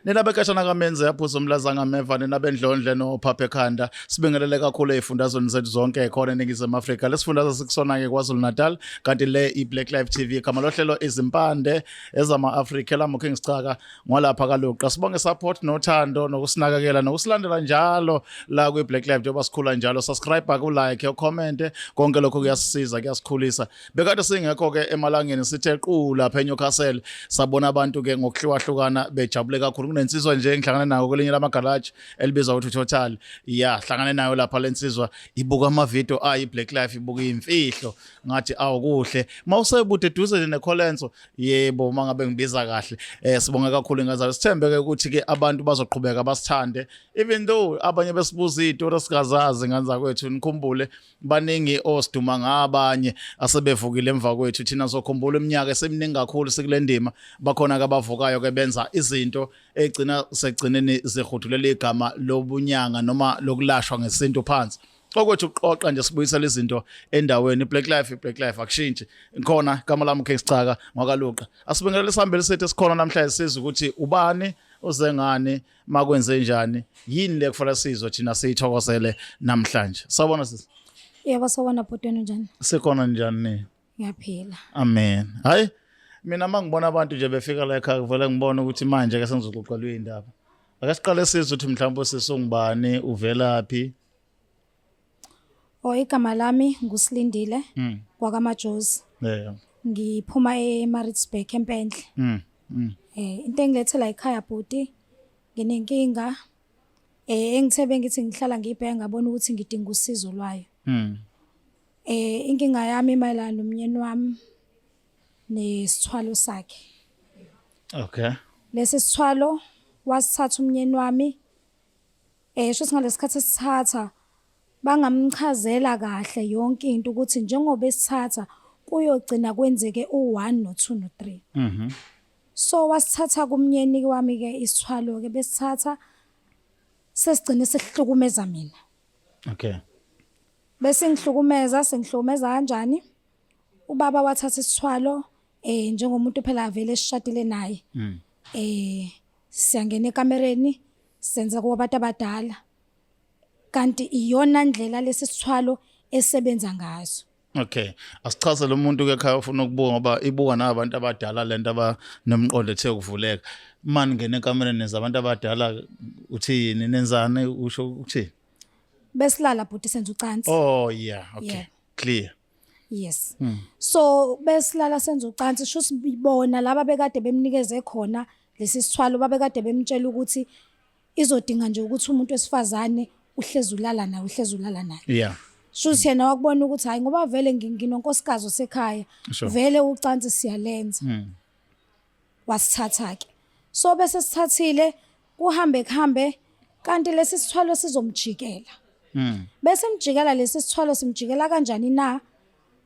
Nina bekashana kamenze yaphuza umlaza ngameva, nina bendlondle nophapha ekhanda. Sibingelele kakhulu ezifundazweni zethu zonke khona eNingizimu Afrika. Lesifundazwe sikusona ke KwaZulu Natal, kanti le iBlack Life TV igama lohlelo izimpande ezama Afrika lamo King Sicaka ngwalapha kaLuqa. Sibonge support nothando nokusinakekela nokusilandela njalo la kwi Black Life njengoba sikhula njalo. Subscribe ku like, comment, konke lokho kuyasisiza, kuyasikhulisa. Bekade singekho ke emalangeni, sithe qu lapha eNewcastle, sabona abantu ke ngokuhlukahlukana bejabule kakhulu. Kunensizwa nje engihlangane nayo kwelinye lamagaraji elibizwa ukuthi Total. Ya, hlangane nayo lapha lensizwa, ibuka ama video ayi Black Life, ibuka imfihlo. Ngathi awukuhle mawusebude duze nje neColenso. Yebo, uma ngabe ngibiza kahle. Sibonga kakhulu ingazalo, sithembe ke ukuthi ke abantu bazoqhubeka basithande even though abanye besibuza izitori singazazi. Nganza kwethu, nikhumbule baningi osiduma ngabanye asebevukile emva kwethu. Thina sokhumbula iminyaka eseminingi kakhulu sikule ndima, bakhona abavukayo ke benza izinto egcina segcineni zihudulela igama lobunyanga noma lokulashwa ngesintu phansi. Okwethu uqoqa nje, sibuyisela izinto endaweni. Black Life, Black Life akushintshi. Ngikhona, igama lami King Sicaka ngwakaLuqa. Asibingelele sihambele sethu esikhona namhlanje, sizwe ukuthi ubani uze ngani, makwenze njani, yini le kufanele sizwe thina siyithokozele namhlanje. Sawubona sisi. Yebo, sawubona bhotweni, njani? Sikhona, njani ni? Ngiyaphila. Amen. Hayi, mina mangibona abantu nje befika la ekhaya, kuvele ngibone ukuthi manje ke sengizoxoxelwa indaba. Ake siqale sizwe ukuthi mhlawumbe sisungubani, uvelaphi. Oh, igama lami nguSilindile kwakaMajozi. Ngiphuma eMaritzburg, eMpendle. Into engilethela ekhaya bhuti, nginenkinga engithe bengithi ngihlala ngibheka, ngabona ukuthi ngidinga usizo lwayo. Inkinga yami mayelana nomnyeni wami nesithwalo sakhe. Lesi sithwalo wasithatha umnyeni wami, shuthi ngalesikhathi esithatha bangamchazela kahle yonke into ukuthi njengoba esithatha kuyogcina kwenzeke u1 no2 no3. So wasithatha kumnyeni wami ke isithwalo ke, besithatha sesigcine sehlukumeza mina. Bese ngihlukumeza, sengihlukumeza kanjani? Ubaba wathatha isithwalo njengomuntu phela avele esishadile naye. Siyangena ekamereni, senza kwabantu abadala. Kanti iyona ndlela lesi sithwalo esebenza ngazo. Okay. Asichazele umuntu ke ekhaya ufuna ukubuka, ngoba ibuka nabantu abadala lento abanomqondo ethe ukuvuleka. Mani ngene ekamereni nenza abantu abadala, uthi yini, nenzani, usho ukuthini? Besilala bhuti, senza ucansi. Oh yeah, okay. Yeah. Clear. Yes. So besilala senza ucansi, sho sibona laba bekade bemnikeze khona lesi sithwalo, babekade bemtshela ukuthi izodinga nje ukuthi umuntu wesifazane uhlezi ulala naye, uhlezi ulala naye. Shuthi yena wakubona ukuthi hayi, ngoba vele nginonkosikazi osekhaya, vele ucansi siyalenza. Wasithatha ke. So bese sithathile, kuhambe kuhambe, kanti lesi sithwalo sizomjikela. Bese mjikela lesi sithwalo, simjikela kanjani na?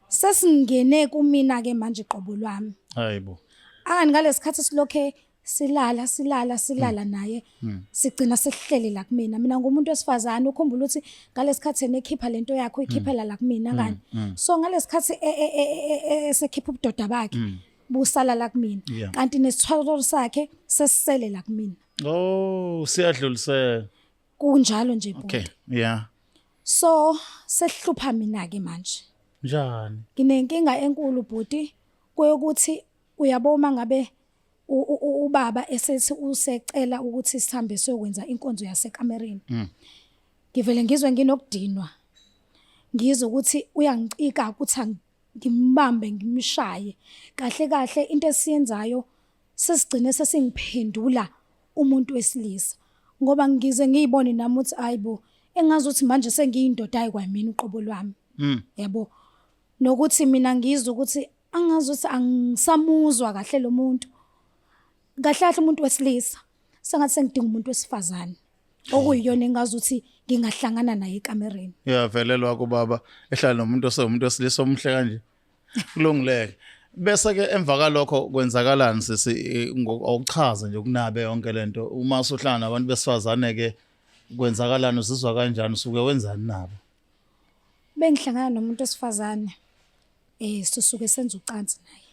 Sesingene kumina ke manje qobo lwami. Hayibo. Angani ngalesikhathi silokhe silala silala silala naye, sigcina sesihlele la kumina. Mina ngumuntu wesifazane, ukhumbula ukuthi ngalesikhathi enekhipha lento yakho, ikhiphela la kumina kani. So ngalesikhathi esekhipha ubudoda bakhe, busala la kumina. Kanti nesithwalo sakhe sesisele la kumina. Oh, siyadlulisela. Kunjalo nje bhuti. Okay. Yeah. So sehlupha mina ke manje. Njani? Nginenkinga enkulu bhuti, kuyokuthi uyabona ngabe ubaba esethi usecela ukuthi sihambe siyokwenza inkonzo yasekamereni. Ngivele ngizwe nginokudinwa. Ngizwe ukuthi uyangicika ukuthi ngimbambe ngimshaye. Kahle kahle into esiyenzayo sesigcine sesingiphendula umuntu wesilisa. Ngoba ngize ngiyibone nami ukuthi hayibo, engazi ukuthi manje sengiyindoda hayi kwamina uqobo lwami. Yabo. Nokuthi mina ngizwe ukuthi angazi ukuthi angisamuzwa kahle lo muntu. Kahle kahle umuntu wesilisa sengathi sengidinga umuntu wesifazane okuyiyona engazi ukuthi ngingahlangana naye ekamereni. Uyavelelwa kubaba ehlala nomuntu osewumuntu wesilisa omuhle kanje. Kulungileke. Bese ke emva kalokho kwenzakalani sisi, awuchaze nje ukunabe yonke lento, uma usuhlangana nabantu besifazane ke kwenzakalani, uzizwa kanjani, usuke wenzani nabo? Bengihlangana nomuntu wesifazane, sisuke senza ucansi naye,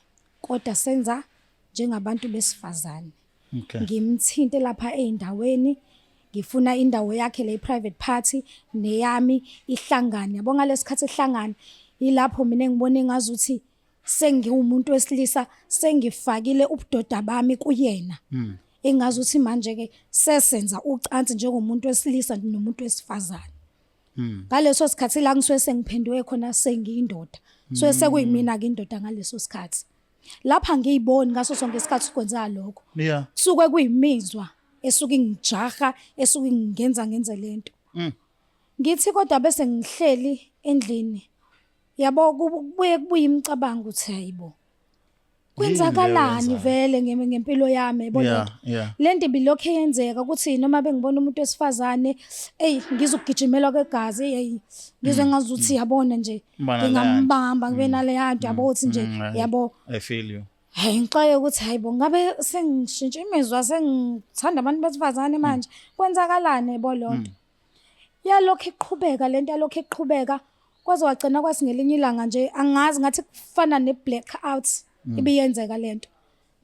kodwa senza njengabantu besifazane. Okay. Ngimthinte lapha ey'ndaweni, ngifuna indawo yakhe le private party neyami ihlangane. Yabo ngalesikhathi ihlangana, yilapho mina engibona engazuthi sengiwumuntu wesilisa, sengifakile ubudoda bami kuyena. Engazuthi manje ke sesenza ucansi njengomuntu wesilisa nomuntu wesifazane. Ngaleso sikhathi la ngisuke sengiphenduke khona sengiyindoda. So sekuyimina ke indoda ngaleso sikhathi. Lapha ngiyiboni ngaso sonke isikhathi kwenzeka lokho. Kusuke kuyimizwa esuke ingijaha, esuke ingenza ngenze lento. Ngithi kodwa bese ngihleli endlini. Yabo kubuye kubuye imicabango ukuthi hayibo. Kwenzakalani vele ngempilo yami, yabo lento. Lento ibilokhu yenzeka ukuthi noma bengibona umuntu wesifazane, ey ngizokugijimelwa kwegazi, hey ngizwe ngazuthi yabona nje ngingambamba ngibe nale nto, yabo uthi nje yabo. I feel you. Hayi ngixaye ukuthi hayibo ngabe sengishintsha imizwa, sengithanda abantu besifazane manje. Kwenzakalani yabo lonto. Yalokhu iqhubeka lento, yalokhu iqhubeka kwaze wagcina kwasi ngelinye ilanga nje angazi ngathi kufana ne black out ibiyenzeka lento.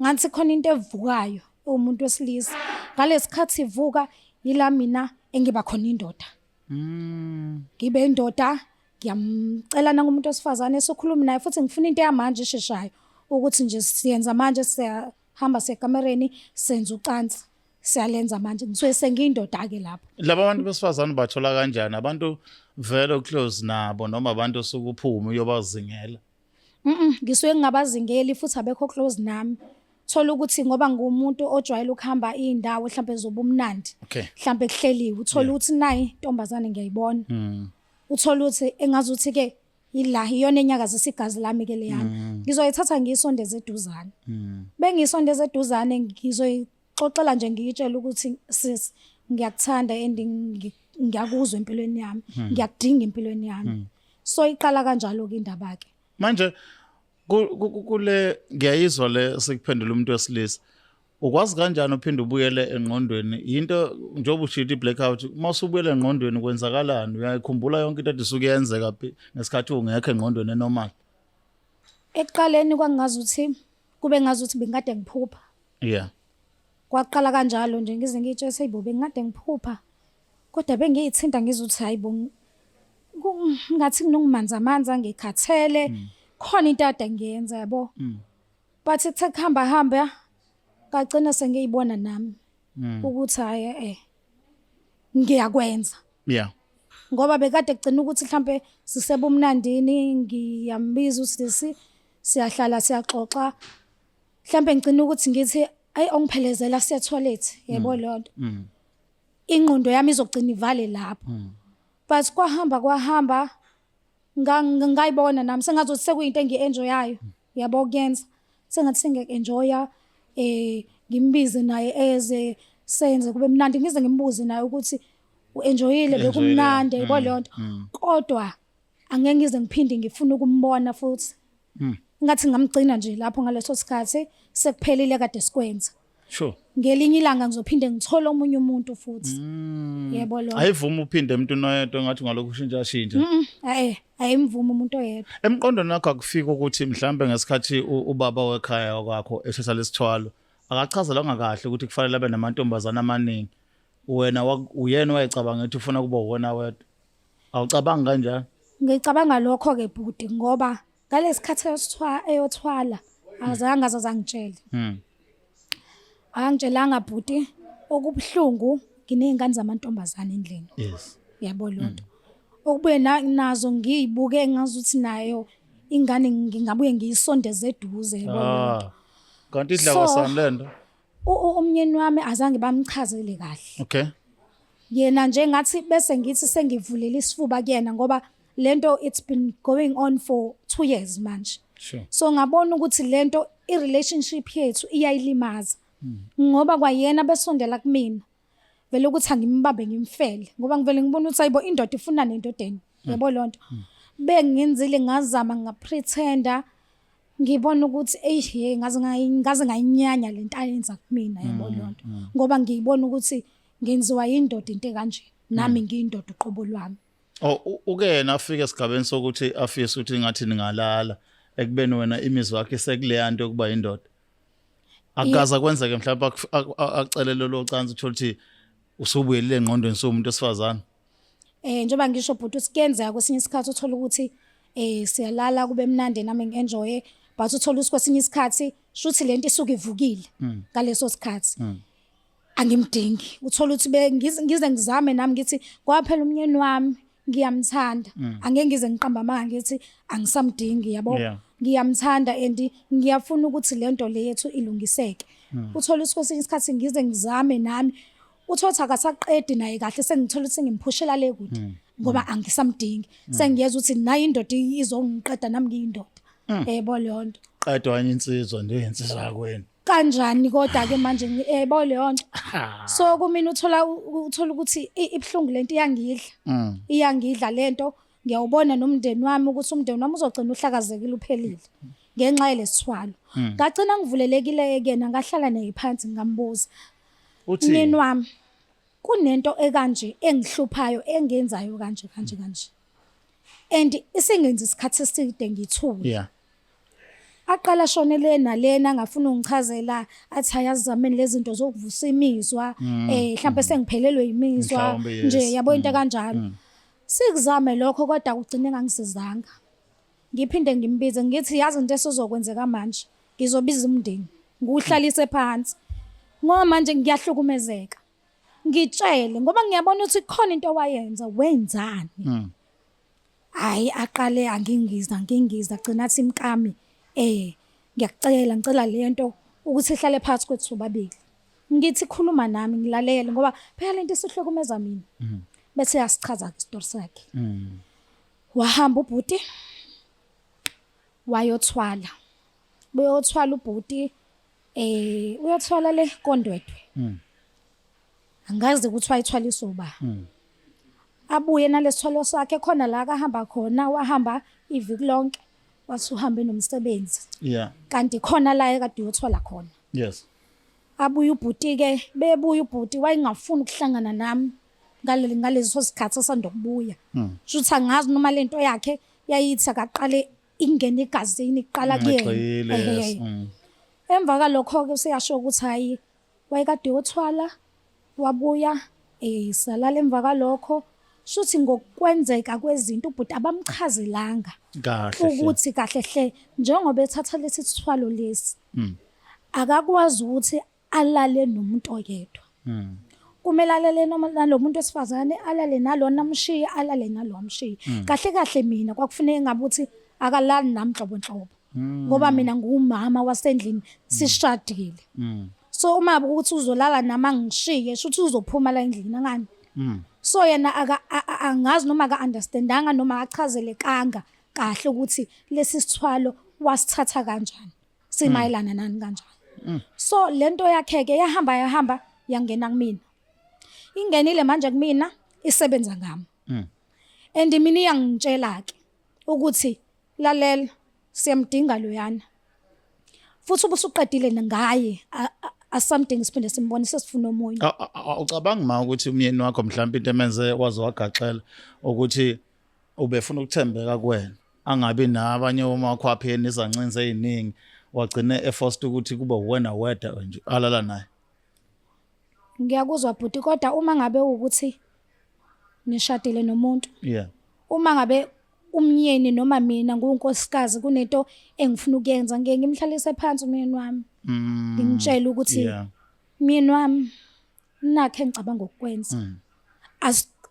Ngathi khona into evukayo umuntu wesilisa. Ngalesikhathi ivuka yila mina engiba khona indoda. Ngibe indoda, ngiyamcela nangumuntu wesifazane sokhuluma naye, futhi ngifuna into yamanje esheshayo ukuthi nje siyenza manje, siyahamba sekamereni senza ucansi, siyalenza manje, ngisuke sengiyindoda ke lapho. Laba bantu besifazane bathola kanjani? Abantu vele close nabo noma abantu osukuphuma uyobazingela? Ngisuke ngingabazingeli futhi abekho close nami. Thola ukuthi ngoba ngumuntu ojwayele ukuhamba indawo mhlambe zobumnandi. Mhlambe kuhleliwe, uthola ukuthi nayi intombazane ngiyayibona. Uthola ukuthi engazuthi ke ila iyona enyakazisa igazi lami ke leyana. Ngizoyithatha ngiyisondeze eduzane. Bengisondeze eduzane ngizoyixoxela nje, ngiyitshela ukuthi sis ngiyakuthanda and ngiyakuzwa empilweni yami, ngiyakudinga empilweni yami. So iqala kanjalo ke indaba ke. Manje kule ngiyayizwa le sekuphendula umuntu wesilisa. Ukwazi kanjani uphinde ubuyele engqondweni? Into njengoba ushito i-blackout, uma usubuyele engqondweni kwenzakalani? Uyayikhumbula yonke into isuke yenzeka ngesikhathi ungekho engqondweni enormal? Ekuqaleni kwangazuthi kube ngazuthi bengikade ngiphupha. Kwaqala kanjalo nje ngize ngitshe seyibo bengikade ngiphupha. Kodwa bengiyithinta ngizuthi hayibo ngathi kunokumanza amanzi ngikhathele. Khona into ade ngiyenza yabo. But kuthe kuhamba hamba ngagcina sengiyibona nami ukuthi hayi ngiyakwenza. Ngoba bekade kugcina ukuthi mhlambe sisebumnandini, ngiyambiza usisi, siyahlala siyaxoxa. Mhlambe ngicina ukuthi ngithi ayi ongiphelezela siya toilet, yebo lonto. Ingqondo yami izogcina ivale lapho. But kwahamba kwahamba ngayibona nami sengazothi sekuyinto engienjoyayo, yabo kuyenza. Sengathi sengiyenjoya ngimbize naye eze senze kube mnandi, ngize ngimbuze naye ukuthi uenjoyile bekumnandi, yabo lonto. Kodwa angeke ngize ngiphinde ngifune ukumbona futhi. Ngathi ngamgcina nje lapho ngaleso sikhathi sekuphelile kade sikwenza. Ngelinye ilanga ngizophinde ngithole omunye umuntu futhi. Yebo lo. Ayivuma uphinde umuntu oyedwa ngathi ngalokhu ushintsha shintsha. Ayimvuma umuntu oyedwa. Emqondweni wakho akufika ukuthi mhlambe ngesikhathi ubaba wekhaya kwakho ethatha lesithwalo akachazelanga kahle ukuthi kufanele abe namantombazana amaningi. Wena uyena wayecabanga ukuthi ufuna kuba uwena wedwa. Awucabangi kanjani? Ngicabanga lokho ke bhuti ngoba ngalesikhathi eyothwala azange azangitshele. Angitshelanga bhuti, okubhlungu nginezingane zamantombazana endlini. Yabo lonto. Okubuye nazo ngiyibuke ngazuthi nayo ingane ngingabuye ngiyisondeze eduze, yabo lonto. Kanti idla kwasani lento? Umnyeni wami azange bamchazele kahle. Yena nje ngathi bese ngithi sengivulela isifuba kuyena ngoba lento it's been going on for 2 years manje. So ngabona ukuthi lento i relationship yethu iyayilimaza. Ngoba kwayena besondela kumina vele ukuthi angimbambe ngimfele ngoba ngivele ngibona ukuthi ayibo indoda ifuna nendodeni, yabo lonto. Bengenzile ngazama ngapretenda ngibona ukuthi ey hey ngaze ngayinyanya lento ayenza kumina, yabo lonto. Ngoba ngiyibona ukuthi ngenziwa indoda into kanje, nami ngiyindoda uqobo lwami. Oh, uke yena afike esigabeni sokuthi afise ukuthi ngathi ningalala ekubeni wena imizwa yakhe sekuleya nto yokuba indoda. Akukaze kwenzeke mhlawumbe acele lolo cansi, uthole ukuthi usubuyelile engqondweni somuntu wesifazane. Njengoba ngisho bhuti, ukuthi kuyenzeka kwesinye isikhathi uthola ukuthi siyalala kube mnandi, nami ngi-enjoye, but uthola ukuthi kwesinye isikhathi shuthi lento isuke ivukile ngaleso sikhathi, angimdingi. Uthola ukuthi ngize ngizame nami ngithi kwaphela umnyeni wami ngiyamthanda, angeke ngize ngiqamba amanga ngithi angisamdingi, yabo. Ngiyamthanda and ngiyafuna ukuthi le nto le yethu ilungiseke. Uthola ukuthi kwesinye isikhathi ngize ngizame nami, uthola ukuthi akasaqedi naye kahle, sengithola ukuthi ngimphushela le kude ngoba angisamdingi, sengiyeza ukuthi nayo indoda izongiqeda, nami ngiyindoda, yebo, leyo nto. Qedwa enye insizwa nje, insizwa yakwenu. Kanjani kodwa ke manje, yebo, leyo nto. So kumina uthola ukuthi ibuhlungu lento, iyangidla, iyangidla lento. Ngiyawubona nomndeni wami ukuthi umndeni wami uzogcina uhlakazekile, uphelile ngenxa yelesithwalo. Ngagcina ngivulelekile kuyena, ngahlala naye phansi, ngambuza, uthi "Myeni wami, kunento ekanje engihluphayo, engenzayo kanje kanje kanje, and isingenza isikhathi eside ngithule." Aqala shonele nalena, angafuna ungichazela, athi ayazameni lezi zinto zokuvusa imizwa, mhlawumbe sengiphelelwe imizwa. Mhlawumbe, yes. Nje yabo, into kanjalo. Sikuzame lokho kodwa kugcine ngangisizanga. Ngiphinde ngimbize, ngithi, "Yazi into esizokwenzeka manje, ngizobiza umndeni, ngiwuhlalise phansi, ngoba manje ngiyahlukumezeka. Ngitshele ngoba ngiyabona ukuthi khona into owayenza, wenzani?" Hayi, aqale angingiza ngingiza, gcina athi, "Mkami, ngiyakucela, ngicela lento ukuthi ihlale phakathi kwethu sobabili. Ngithi khuluma nami, ngilalele, ngoba phela lento isihlukumeza mina." Bese yasichaza ke isitori sakhe. Wahamba ubhuti wayothwala, beyothwala ubhuti, uyothwala le koNdwedwe. Angazi ukuthi wayithwaliswa uba. Abuye nalesithwalo sakhe khona la akahamba khona, wahamba iviki lonke, wathi uhambe nomsebenzi. Kanti khona la ekade uyothwala khona. Abuye ubhuti ke, bebuya ubhuti wayengafuni ukuhlangana nami ngaleso sikhathi esanda kubuya. Shuthi angazi noma lento yakhe yayithi akaqale ingene egazini kuqala kuyena. Ngigxile, yes. Ehhe. Emva kalokho ke useyasho ukuthi hayi, wayekade yothwala, wabuya, salala. Emva kalokho shuthi ngokwenzeka kwezinto ubhuti abamchazelanga Kahle hle. Ukuthi kahle hle njengoba ethatha lesi sithwalo lesi, akakwazi ukuthi alale nomuntu oyedwa. Kumele alale noma nalo muntu wesifazane, alale nalona amshiye, alale nalo amshiye. Kahle kahle mina kwakufuneka ngabe ukuthi akalali nami nhlobo nhlobo, ngoba mina ngumama wasendlini, sishadile. So uma ukuthi uzolala nami angishiye, shuthi uzophuma la endlini angani. So yena aka angazi noma aka understandanga noma achazelekanga kahle ukuthi lesi sithwalo wasithatha kanjani, simayelana nani kanjani. So lento yakhe ke yahamba yahamba yangena kumina. Ingenile manje kumina, isebenza ngami. And mina iyangitshela ke ukuthi, "Lalela, siyamdinga loyana futhi ubusuqedile ngaye, asamdingi siphinde simbone, sesifuna omunye." Ucabanga ma ukuthi umyeni wakho mhlawumbe into emenze waze wagaxela ukuthi ubefuna ukuthembeka kuwena, angabi nabanye omakhwapheni, izancinzi eziningi, wagcine eforced ukuthi kube uwena wedwa nje alala naye? Ngiyakuzwa bhuti, kodwa uma ngabe ukuthi nishadile nomuntu, uma ngabe umnyeni noma mina ngunkosikazi kunento engifuna ukuyenza, ngeke ngimhlalise phansi umyeni wami ngimtshele ukuthi, "Myeni wami, nakhe ngicabanga ukukwenza,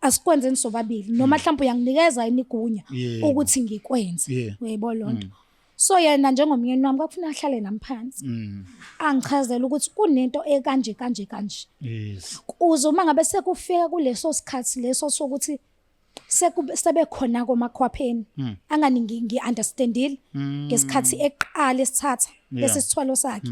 asikwenzeni sobabili," noma mhlawumbe uyanginikeza yini igunya ukuthi ngikwenze? Uyayibona leyo nto? So yena njengomyeni wami kwakufuneka ahlale nami phansi, angichazele ukuthi kunento ekanje kanje kanje, kuze uma ngabe sekufika kuleso sikhathi leso sokuthi sebekhona komakhwapheni, angani ngi-understandile ngesikhathi eqala esithatha lesi sithwalo sakhe.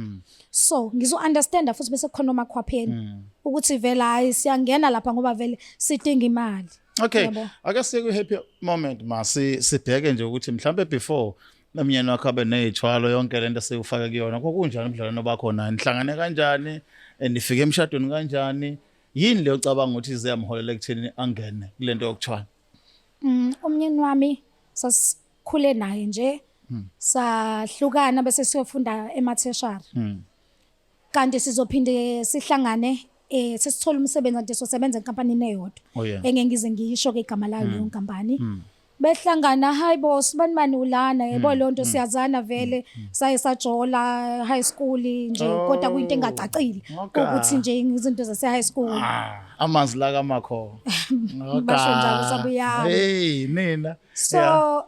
So ngizo-understanda futhi bese kukhona omakhwapheni ukuthi vele hayi, siyangena lapha ngoba vele sidinga imali. Okay. Yabo. Ake siye ku happy moment ma, sibheke nje ukuthi mhlambe before nomyeni wakho abe nezithwalo, yonke lento eseyufaka kuyona, kwakunjani ubudlelwano bakho naye? Nihlangane kanjani? Nifike emshadweni kanjani? Yini leyo ocabanga ukuthi iziyamholela ekutheni angene kulento yokuthwala? Umnyeni wami sasikhule naye nje, sahlukana bese siyofunda ematertiary. Kanti sizophinde sihlangane sesithola umsebenzi, kanti sosebenza enkampanini eyodwa. Oh, yeah. Engeke ngize ngisho ke igama layo leyo nkampani. Behlangana, hayi bo, sibanibani ulana, yebo leyo nto siyazana vele, saye sajola high school nje, kodwa kuyinto engacacile ukuthi nje izinto zase high school. Ah, amanzi la kamakho. Basho njalo, sabuyami. Hey nina. So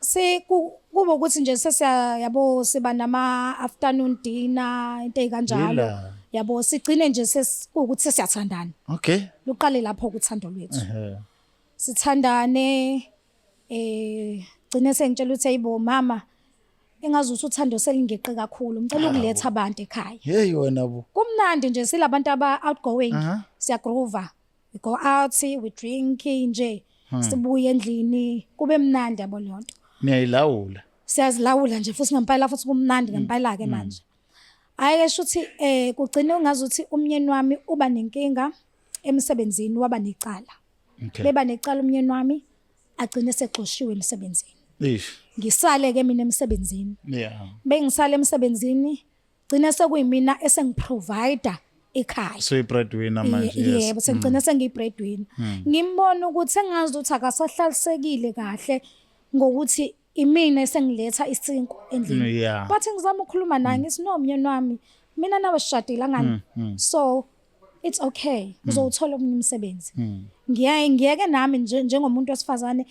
si kuba ukuthi nje sesiya, yabo, siba nama afternoon dinner, into ezikanjalo. Yila. Yabo, sigcine nje sesikuthi sesiyathandana. Luqale lapho uthando lwethu. Sithandane, gcine sengitshela ukuthi, ayibo mama, engazuthi uthando selingeqe kakhulu, ngicela ukuletha abantu ekhaya. Hey wena bo. Kumnandi nje, silabantu aba outgoing, siyagroova, we go out, we drink nje, sibuye endlini kube mnandi, yabo leyo nto. Niyayilawula. Siyazilawula nje futhi ngempela, futhi kumnandi ngempela ke manje. Hayi ke, shuthi kugcine ungazuthi umnyeni wami uba nenkinga emsebenzini, waba necala. Beba necala umnyeni wami, agcine sexoshiwe emsebenzini. Ish. Ngisale ke mina emsebenzini. Bengisale emsebenzini, gcine sekuyimina esengiprovide ekhaya. So i-breadwinner manje, yes. Yebo, sengigcina sengiyi-breadwinner. Ngimbona ukuthi engazi ukuthi akasahlalisekile kahle ngokuthi imina esengiletha isinkwa endlini. But ngizama ukukhuluma naye, ngithi, no myeni wami, mina nawe sishadile angani, so it's okay, uzowuthola omunye umsebenzi, ngiyaye ngiyeke nami nje njengomuntu wesifazane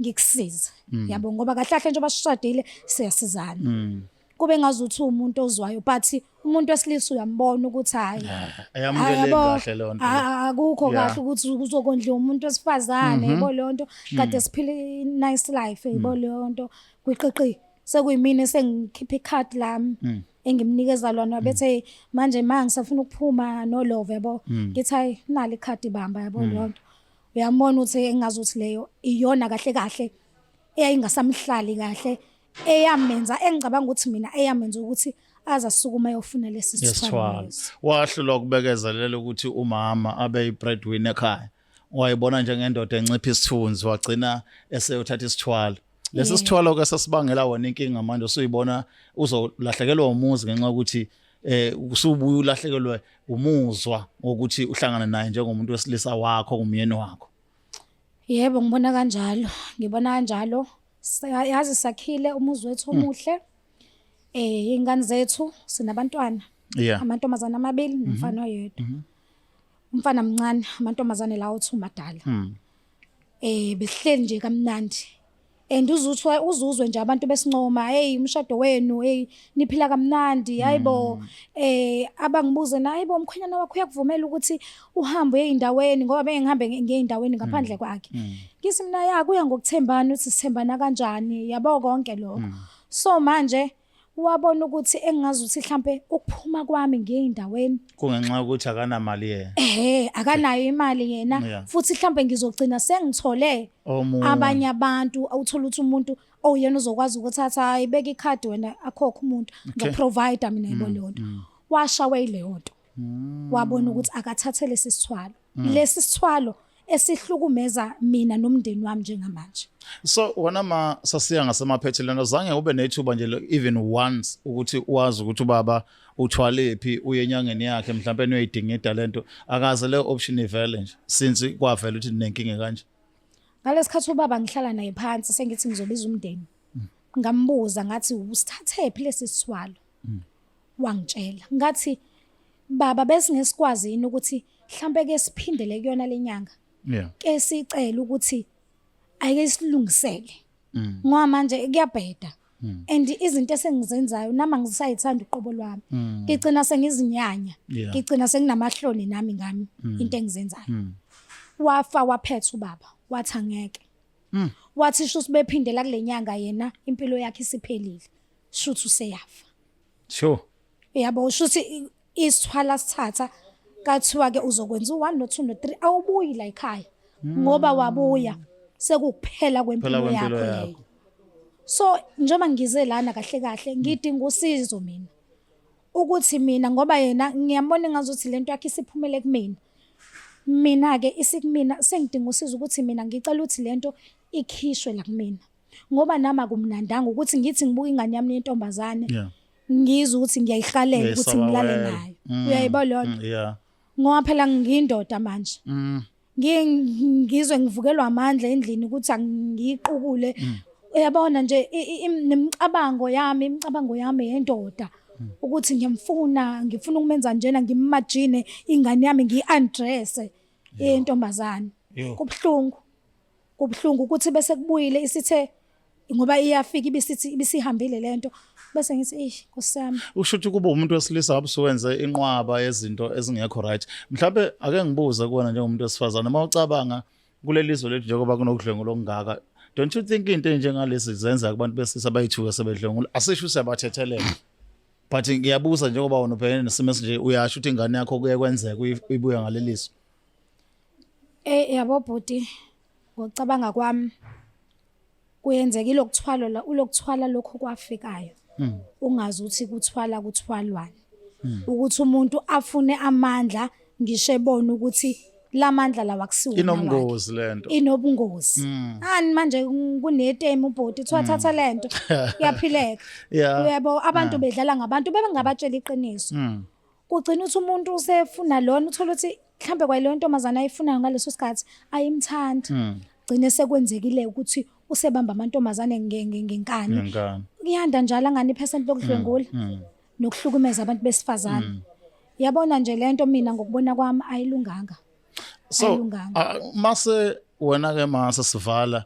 ngikusize, yabo, ngoba kahle kahle njengoba sishadile siyasizana. Kube ngazuthi umuntu ozwayo, but umuntu wesilisa uyambona ukuthi hayi, Ayamukeleki yabo, kahle leyo nto. Akukho kahle ukuthi uzokondliwa umuntu wesifazane, yabo leyo nto, kade siphila i-nice life, yabo leyo nto. Kwiqiqi sekuyimina esengikhipha ikhadi lami engimnikeza lona, bethe manje ma ngisafuna ukuphuma nolove, yabo, ngithi hayi, nali ikhadi, bamba, yabo leyo nto. Uyambona ukuthi engazuthi leyo iyona kahle kahle eyayingasamhlali kahle, eyamenza, engicabanga ukuthi mina eyamenza ukuthi aze asukuma ayofuna lesi sithwalo Yesithwalo. lesi. Wahlulwa ukubekezelela ukuthi umama abe i-breadwinner ekhaya. Wayibona njengendoda encipha isithunzi, wagcina eseyothatha isithwalo. Lesi sithwalo ke sesibangela wena inkinga manje, usuyibona uzolahlekelwa umuzi ngenxa yokuthi usubuya ulahlekelwe umuzwa wokuthi uhlangane naye njengomuntu wesilisa wakho, umyeni wakho. Yebo, ngibona kanjalo, ngibona kanjalo. Yazi sakhile umuzi wethu omuhle. Ingane zethu, sinabantwana. Amantombazana amabili nomfana oyedwa. Umfana mncane, amantombazane lawo two madala. Besihleli nje kamnandi. And uzuthwa uzuzwe nje abantu besincoma, hey umshado wenu, hey niphila kamnandi, hayibo, abangibuze na, hayibo umkhwenyana wakho uyakuvumela ukuthi uhambe uye ey'ndaweni, ngoba bengihambe ngey'ndaweni ngaphandle kwakhe. Ngithi mina ya, kuya ngokuthembana ukuthi sithembana kanjani, yabo konke lokho. So manje wabona ukuthi engazuthi mhlambe ukuphuma kwami ngiye ey'ndaweni Kungenxa yokuthi akanamali yena. Akanayo imali yena, futhi mhlambe ngizogcina sengithole Omunye. abanye abantu, awuthola ukuthi umuntu oyena uzokwazi ukuthatha, hayi beka ikhadi wena, akhokhe umuntu, ngoprovide mina, yabo leyo nto. Washawe yileyo nto. Wabona ukuthi akathathe lesi sithwalo. Lesi sithwalo esihlukumeza mina nomndeni wami njengamanje. So wena ma sasiya ngasemaphethelweni, azange ube nethuba nje even once ukuthi wazi ukuthi ubaba uthwalephi, uye enyangeni yakhe mhlawumbe uyoyidingida lento? Akaze le option ivele nje since kwavela ukuthi ninenkinga kanje? Ngalesikhathi ubaba ngihlala naye phansi, sengithi ngizobiza umndeni. Ngambuza ngathi, usithathephi lesi sithwalo? Wangitshela. Ngathi, baba, besingesikwazi yini ukuthi mhlambe ke siphindele kuyona lenyanga? Ke sicela ukuthi ayike silungisele. Ngoba manje kuyabheda. And izinto esengizenzayo nami angisayithanda uqobo lwami. Ngigcina sengizinyanya. Ngigcina senginamahloni nami ngami into engizenzayo. Wafa waphetha ubaba, wathi angeke. Wathi shuthi bephindela kule nyanga, yena impilo yakhe isiphelile. Shuthi useyafa. Yabo, shuthi isithwala sithatha kathiwa ke uzokwenza u1 no2 no3, awubuyi la ekhaya, ngoba wabuya sekukuphela kwempilo kwempilo yakho yakho. leyo. So njengoba ngize lana kahle kahle ngidinga usizo mina, ukuthi mina ngoba yena ngiyambona ngazuthi lento yakhe isiphumele kumina, mina ke isikumina, sengidinga usizo ukuthi mina ngicela ukuthi lento ikhishwe la kumina, ngoba nami akumnandanga ukuthi ngithi ngibuka ingane yami yentombazane. Ngizwe ukuthi ngiyayihalela ukuthi Uyayisaba ngilale wena. nayo. Uyayibona leyo nto? Yeah. Ngoba phela ngiyindoda manje. Ngizwe ngivukelwa amandla endlini ukuthi angiyiqukule. Uyabona nje nemicabango yami, imicabango yami yendoda ukuthi ngiyamfuna, ngifuna ukumenza njena, ngimimagine ingane yami ngiyi-undresse yentombazane. Yo. Kubuhlungu. Kubuhlungu ukuthi bese kubuyile isithe ngoba iyafika ibisithi ibisihambile lento bese ngithi eish Nkosi yami. Usho ukuthi kuba umuntu wesilisa ngabe usuwenze inqwaba yezinto ezingekho right. Mhlawumbe ake ngibuze kuwena njengomuntu wesifazane, uma ucabanga kuleli zwe lethu njengoba kunokudlwengula okungaka, don't you think into enjengalezi zenza kubantu besilisa bayithuke sebedlwengula? Asisho siyabathethelela, but ngiyabuza njengoba wena ubhekene nesimo esinje, uyasho ukuthi ingane yakho kuye kwenzeka uyibuya ngaleliso. Yabo bhuti, ngokucabanga kwami kuyenzeka ilokuthwala la, ulokuthwala lokho kwafikayo. Ungazi ukuthi kuthwala kuthwalwani. Ukuthi umuntu afune amandla ngisho ebona ukuthi lamandla lawa kusiwona wakhe. Inomngozi lento. Inobungozi. Ani manje kunetemu ubhuti kuthiwa thatha lento kuyaphileka. Uyabo abantu bedlala ngabantu bebengabatshela iqiniso. Kugcina ukuthi umuntu usefuna lona, uthola ukuthi mhlambe kwaleyo ntombazana ayifunayo ngaleso sikhathi ayimthandi. Gcine sekwenzekile ukuthi usebamba amantombazane ngenkani. Ngenkani. Kuyanda njalo angani iphesenti lokudlwengula nokuhlukumeza abantu besifazane. Yabona nje lento mina ngokubona kwami ayilunganga. So Ayilunganga. Mase wena ke mase sivala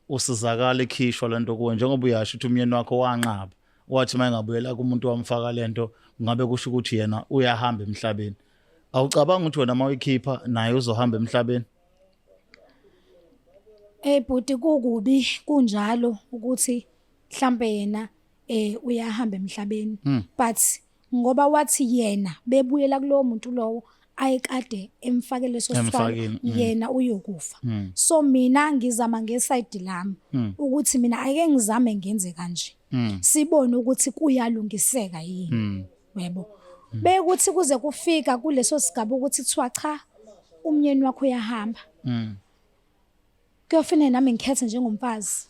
usizakala ikhishwa lento kuwe njengoba uyasho ukuthi umyeni wakho wanqaba wathi mayengabuyela kumuntu wamfaka lento ngabe kusho ukuthi yena uyahamba emhlabeni. Awucabanga ukuthi wena mawuyikhipha naye uzohamba emhlabeni? Bhuti, kukubi kunjalo ukuthi mhlambe yena uyahamba emhlabeni, but ngoba wathi yena bebuyela kulowo muntu lowo ayekade emfake leso sithwalo, Emfakile, yena uyokufa. So mina ngizama ngeside lami ukuthi mina ake ngizame ngenze kanje, sibone ukuthi kuyalungiseka yini. Yebo, bekuthi kuze kufika kuleso sigaba ukuthi kuthiwa cha, umnyeni wakho uyahamba, kuyofanele nami ngikhethe njengomfazi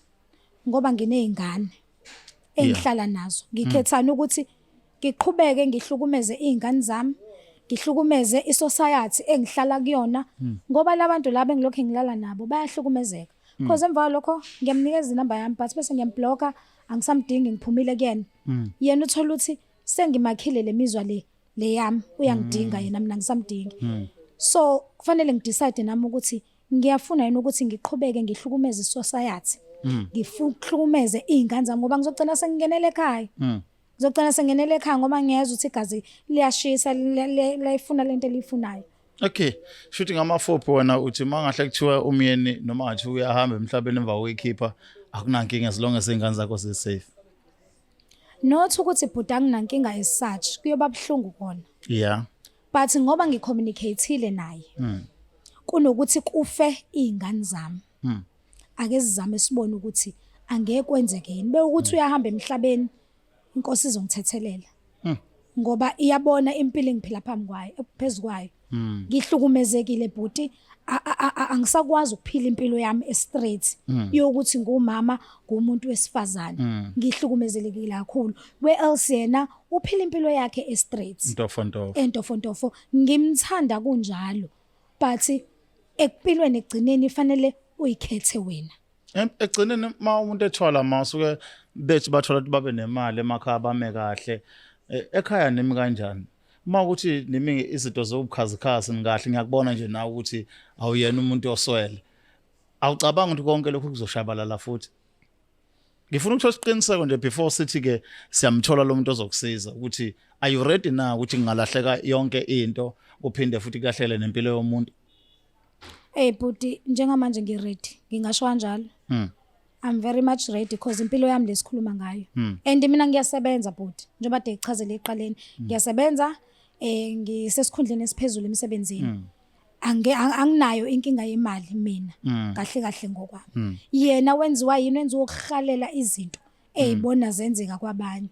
ngoba nginezingane engihlala nazo. Ngikhethana ukuthi ngiqhubeke ngihlukumeze izingane zami, ngihlukumeze isociety engihlala kuyona, ngoba labantu laba engilokhu ngilala nabo bayahlukumezeka. Because emva kwalokho ngiyamnikeza inamba yami, but bese ngiyamblocka, angisamdingi, ngiphumile kuyena. Yena uthola ukuthi sengimakhile lemizwa le yami, uyangidinga yena, mina ngisamdingi. So kufanele ngidecide nami ukuthi ngiyafuna yini ukuthi ngiqhubeke ngihlukumeze isociety, ngihlukumeze izingane zami, ngoba ngizogcina sengingenele ekhaya. Ngizogcina sengingenele ekhaya ngoba ngiyezwa ukuthi igazi liyashisa, liyayifuna lento eliyifunayo. Okay, shuthi ngamafuphi wena uthi mangahle kuthiwa umyeni noma ngathi uyahamba emhlabeni emva kokuyikhipha akunankinga as long as izingane zakho zi safe. Not ukuthi bhuti anginankinga as such, kuyoba buhlungu kona. But ngoba ngicommunicateile naye, kunokuthi kufe izingane zami, ake sizame sibone ukuthi angeke kwenzeke yini. Bewukuthi uyahamba emhlabeni, inkosi izongithethelela. Ngoba iyabona impilo engiphila phambi kwayo, phezukwayo. Ngihlukumezekile bhuti, angisakwazi ukuphila impilo yami straight yokuthi ngumama, ngumuntu wesifazane. Ngihlukumezelekile kakhulu. We else yena uphila impilo yakhe straight. Ntofontofo. Entofontofo. Ngimthanda kunjalo. But ekuphilweni egcineni fanele uyikhethe wena. Egcineni ma umuntu ethwala masuke bethi bathola ukuthi babe nemali emakhaya bame kahle. Ekhaya nimi kanjani? Uma ukuthi nimi izinto zobukhazikhazi nikahle, ngiyakubona nje nawe ukuthi awuyena umuntu oswele. Awucabanga ukuthi konke lokhu kuzoshabalala futhi? Ngifuna ukuthola isiqiniseko nje before sithi ke siyamthola lo muntu ozokusiza ukuthi are you ready now ukuthi ngingalahleka yonke into uphinde futhi kulahlele nempilo yomuntu? Bhuti, njengamanje ngiready, ngingasho kanjalo. I'm very much ready because impilo yami lesikhuluma ngayo. And mina ngiyasebenza bhuti, njengoba de ichazele eqaleni. Ngiyasebenza, ngisesikhundleni esiphezulu emsebenzini. Anginayo inkinga yemali mina, kahle kahle ngokwami. Yena wenziwa yini? Wenziwa ukuhalela izinto ezibona zenzeka kwabanye.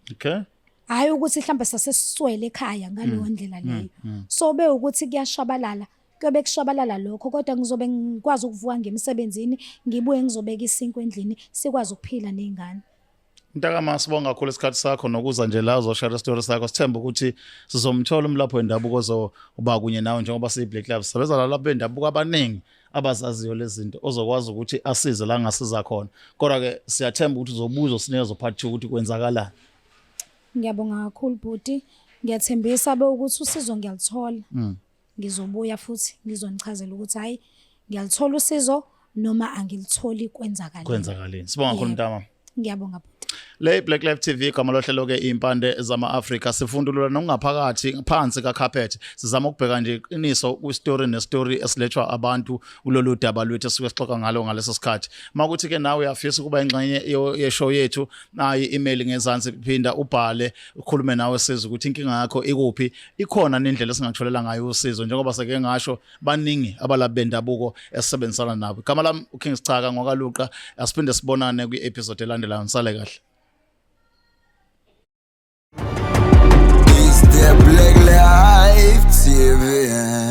Hayi ukuthi mhlambe sasesiswele ekhaya ngaleyo ndlela leyo. So be ukuthi kuyashabalala, kuyobe kushabalala lokho, kodwa ngizobe ngikwazi ukuvuka ngemsebenzini, ngibuye ngizobeka isinkwa endlini, sikwazi ukuphila nezingane. Mntakama, sibonga kakhulu isikhathi sakho nokuza nje la uzoshare story sakho. Sithemba ukuthi sizomthola umlapho wendabuko ozoba kunye nawe njengoba siyi Black Lives. Sebenza nalapho bendabuko abaningi abazaziyo lezi zinto ozokwazi ukuthi asize la ngasiza khona. Kodwa ke siyathemba ukuthi uzobuza usinikeze part 2 ukuthi kwenzakalani. Ngiyabonga kakhulu bhuti. Ngiyathembisa be ukuthi usizo ngiyalithola. Ngizobuya futhi ngizonichazela ukuthi hayi ngiyalithola usizo noma angilitholi kwenzakaleni. Kwenzakaleni. Sibonga kakhulu mntama. Ngiyabonga bhuti. Le Black Life TV, igama lohlelo ke Impande zama-Afrika. Sifundulula nokungaphakathi phansi kacarpet, sizama ukubheka nje iqiniso kwi-story ne-story esilethwa abantu kulolu daba lwethu esuke sixoxa ngalo ngaleso sikhathi. Makuthi ke nawe uyafisa ukuba ingxenye ye-show yethu, nayi i-email ngezansi, phinda ubhale ukhulume nawe sizwe ukuthi inkinga yakho ikuphi, ikhona nendlela esingakutholela ngayo usizo. Njengoba seke ngasho, baningi abalaphi bendabuko esisebenzisana nabo. Igama lami uKing Sichaka ngokaLuqa. Asiphinde sibonane kwi-episode elandelayo. Nisale kahle. It's the Black Life TV.